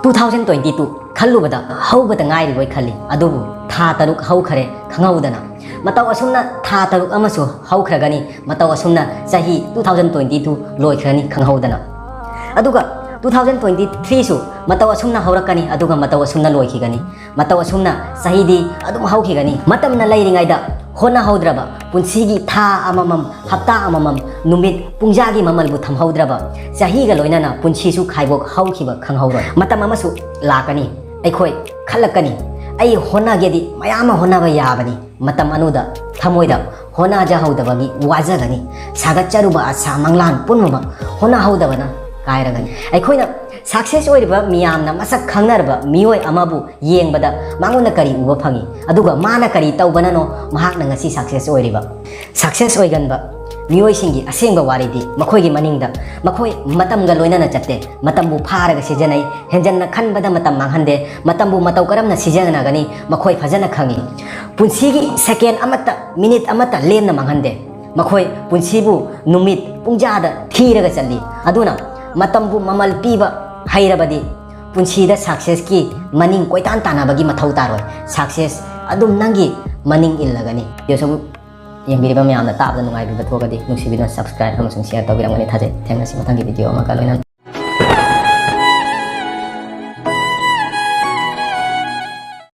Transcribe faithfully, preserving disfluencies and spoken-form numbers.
Two thousand twenty two ꯈꯜꯂꯨꯕꯗ ꯍꯧꯕꯗ ꯉꯥꯏꯔꯤꯕꯣꯏ ꯈꯜꯂꯤ, ꯑꯗꯨꯕꯨ ꯊꯥ ꯇꯔꯨꯛ ꯍꯧꯈ꯭ꯔꯦ ꯈꯪꯍꯧꯗꯅ꯫ ꯃꯇꯧ ꯑꯁꯨꯝꯅ ꯊꯥ ꯇꯔꯨꯛ ꯑꯃꯁꯨ ꯍꯧꯈ꯭ꯔꯒꯅꯤ, ꯃꯇꯧ ꯑꯁꯨꯝꯅ ꯆꯍꯤ two thousand twenty two ꯂꯣꯏꯈ꯭ꯔꯅꯤ ꯈꯪꯍꯧꯗꯅ꯫ ꯑꯗꯨꯒ two thousand twenty three ꯁꯨ ꯃꯇꯧ ꯑꯁꯨꯝꯅ ꯍꯧꯔꯛꯀꯅꯤ, ꯑꯗꯨꯒ ꯃꯇꯧ ꯑꯁꯨꯝꯅ ꯂꯣꯏꯈꯤꯒꯅꯤ꯫ ꯃꯇꯧ ꯑꯁꯨꯝꯅ ꯆꯍꯤꯗꯤ ꯑꯗꯨꯝ ꯍꯧꯈꯤꯒꯅꯤ꯫ ꯃꯇꯝꯅ ꯂꯩꯔꯤꯉꯩꯗ ꯍꯣꯠꯅꯍꯧꯗ꯭ꯔꯕ, ꯄꯨꯟꯁꯤꯒꯤ ꯊꯥ ꯑꯃꯃꯝ, ꯍꯞꯇꯥ ꯑꯃꯃꯝ, ꯅꯨꯃꯤꯠ ꯄꯨꯡꯖꯥꯒꯤ ꯃꯃꯜꯕꯨ ꯊꯝꯍꯧꯗ꯭ꯔꯕ, ꯆꯍꯤꯒ ꯂꯣꯏꯅꯅ ꯄꯨꯟꯁꯤꯁꯨ ꯈꯥꯏꯕꯣꯛ ꯍꯧꯈꯤꯕ ꯈꯪꯍꯧꯔꯣꯏ꯫ ꯃꯇꯝ ꯑꯃꯁꯨ ꯂꯥꯛꯀꯅꯤ, ꯑꯩꯈꯣꯏ ꯈꯜꯂꯛꯀꯅꯤ, "ꯑꯩ ꯍꯣꯠꯅꯒꯦꯗꯤ ꯃꯌꯥꯝ ꯑꯃ ꯍꯣꯠꯅꯕ ꯌꯥꯕꯅꯤ"꯫ ꯃꯇꯝ ꯑꯅꯨꯗ ꯊꯃꯣꯏꯗ ꯍꯣꯠꯅꯖꯍꯧꯗꯕꯒꯤ ꯋꯥꯖꯒꯅꯤ꯫ ꯁꯥꯒꯠꯆꯔꯨꯕ ꯑꯁꯥ ꯃꯪꯂꯥꯟ ꯄꯨꯝꯅꯃꯛ ꯍꯣꯠꯅꯍꯧꯗꯕꯅ ꯀꯥꯏꯔꯒꯅꯤ꯫ ꯑꯩꯈꯣꯏꯅ success ꯑꯣꯏꯔꯤꯕ ꯃꯤꯌꯥꯝꯅ ꯃꯁꯛ ꯈꯪꯅꯔꯕ ꯃꯤꯑꯣꯏ ꯑꯃꯕꯨ ꯌꯦꯡꯕꯗ ꯃꯉꯣꯟꯗ ꯀꯔꯤ ꯎꯕ ꯐꯪꯏ, ꯑꯗꯨꯒ ꯃꯥꯅ ꯀꯔꯤ ꯇꯧꯕꯅꯅꯣ ꯃꯍꯥꯛꯅ ꯉꯁꯤ success ꯑꯣꯏꯔꯤꯕ? Success ꯑꯣꯏꯒꯟꯕ ꯃꯤꯑꯣꯏꯁꯤꯡꯒꯤ ꯑꯁꯦꯡꯕ ꯋꯥꯔꯤꯗꯤ ꯃꯈꯣꯏꯒꯤ ꯃꯅꯤꯡꯗ ꯃꯈꯣꯏ ꯃꯇꯝꯒ ꯂꯣꯏꯅꯅ ꯆꯠꯇꯦ, ꯃꯇꯝꯕꯨ ꯐꯥꯔꯒ ꯁꯤꯖꯤꯟꯅꯩ, ꯍꯦꯟꯖꯟꯅ ꯈꯟꯕꯗ ꯃꯇꯝ ꯃꯥꯡꯍꯟꯗꯦ, ꯃꯇꯝꯕꯨ ꯃꯇꯧ ꯀꯔꯝꯅ ꯁꯤꯖꯤꯟꯅꯒꯅꯤ ꯃꯈꯣꯏ ꯐꯖꯅ ꯈꯪꯏ꯫ ꯄꯨꯟꯁꯤꯒꯤ second ꯑꯃꯠꯇ, minute ꯑꯃꯠꯇ ꯂꯦꯝꯅ ꯃꯥꯡꯍꯟꯗꯦ꯫ ꯃꯈꯣꯏ ꯄꯨꯟꯁꯤꯕꯨ ꯅꯨꯃꯤꯠ ꯄꯨꯡꯖꯥꯗ ꯊꯤꯔꯒ ꯆꯠꯂꯤ꯫ ꯑꯗꯨꯅ ꯃꯇꯝꯕꯨ ꯃꯃꯜ ꯄꯤꯕ ꯍꯩꯔꯕꯗꯤ ꯄꯨꯟꯁꯤꯗ success ꯀꯤ ꯃꯅꯤꯡ ꯀꯣꯏꯇꯥꯟ ꯇꯥꯟꯅꯕꯒꯤ ꯃꯊꯧ ꯇꯥꯔꯣꯏ꯫ Success ꯑꯗꯨꯝ ꯅꯪꯒꯤ ꯃꯅꯤꯡ ꯏꯜꯂꯒꯅꯤ꯫ Video ꯁꯨꯝ ꯌꯦꯡꯕꯤꯔꯤꯕ ꯃꯌꯥꯝꯅ ꯇꯥꯕꯗ ꯅꯨꯡꯉꯥꯏꯕꯤꯕ ꯊꯣꯛꯑꯒꯗꯤ ꯅꯨꯡꯁꯤꯕꯤꯗꯨꯅ subscribe ꯑꯃꯁꯨꯡ share ꯇꯧꯕꯤꯔꯝꯒꯅꯤ ꯊꯥꯖꯩ꯫ ꯊꯦꯡꯅꯁꯤ ꯃꯊꯪꯒꯤ video ꯑꯃꯒ ꯂꯣꯏꯅꯅ꯫